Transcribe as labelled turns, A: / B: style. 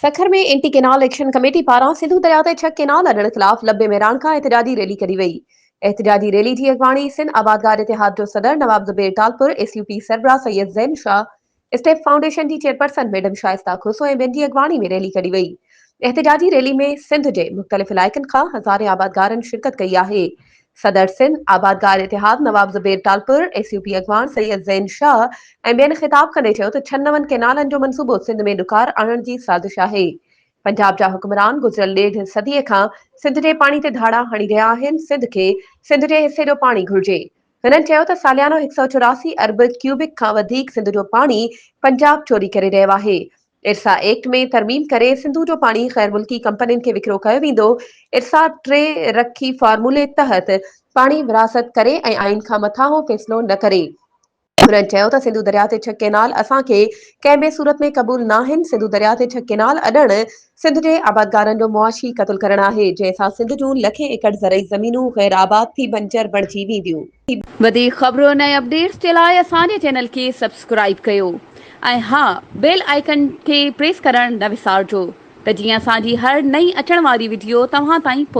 A: Sukkur ۾ anti canal action committee پاران سنڌو درياء تي ڇهه ڪينال اڏڻ خلاف لبي مهراڻ کان احتجاجي ريلي ڪڍي وئي. احتجاجي ريلي جي اڳواڻي سنڌ آبادگار اتحاد جو صدر Nawab Zubair Talpur, S U P سربراهه سيد زين شاهه، اسٽيپ فائونڊيشن جي چيئرپرسن ميڊم شائسته کوسو ۽ ٻين جي اڳواڻي ۾ ريلي ڪڍي وئي. احتجاجي ريلي ۾ سنڌ جي مختلف علائقن کان هزارين آبادگارن شرڪت ڪئي آهي. صدر سنڌ آبادگار اتحاد Nawab Zubair Talpur, S U P اڳواڻ سيد زين شاهه ۽ ٻين خطاب ڪندي چيو ته ڇهن نون ڪئنالن جو منصوبو سنڌ ۾ ڏڪار آڻڻ جي سازش آهي. پنجاب جا حڪمران گذريل ڏيڍ صديء کان سنڌ جي پاڻي تي ڌاڙا هڻي رهيا آهن، سنڌ کي سنڌ جي حصي جو پاڻي گهرجي. هنن چيو ته ساليانو 184 ارب ڪيوبڪ کان وڌيڪ سنڌ جو پاڻي پنجاب چوري ڪري رهيو آهي. ارسا ايڪٽ ۾ ترميم ڪري سنڌو جو پاڻي غير ملڪي ڪمپنين کي وڪرو ڪيو ويندو، ارسا ٽي رخي فارمولي تحت پاڻي ورهاست ڪري ۽ آئين کان مٿانهون فيصلو نه ڪري. هنن چيو ته سنڌو درياء تي ڇهه ڪئنال اسان کي ڪنهن به صورت ۾ قبول ناهن، سنڌو درياء تي ڇهه ڪئنال اڏڻ سنڌ جي آبادگارن جو معاشي قتل ڪرڻ آهي، جنهن سان سنڌ جون لکين ايڪڙ زرعي زمينون غير آباد ٿي بنجر بڻجي وينديون. وڌيڪ خبرن ۽ اپڊيٽس جي لاء اسان جي چينل کي سبسڪرائيب ڪيو ۽ ها بيل آئيڪن کي پريس ڪرڻ نه وسارجو ته جيئن اسان جي هر نئين اچڻ واري وڊيو توهان تائين پهچي.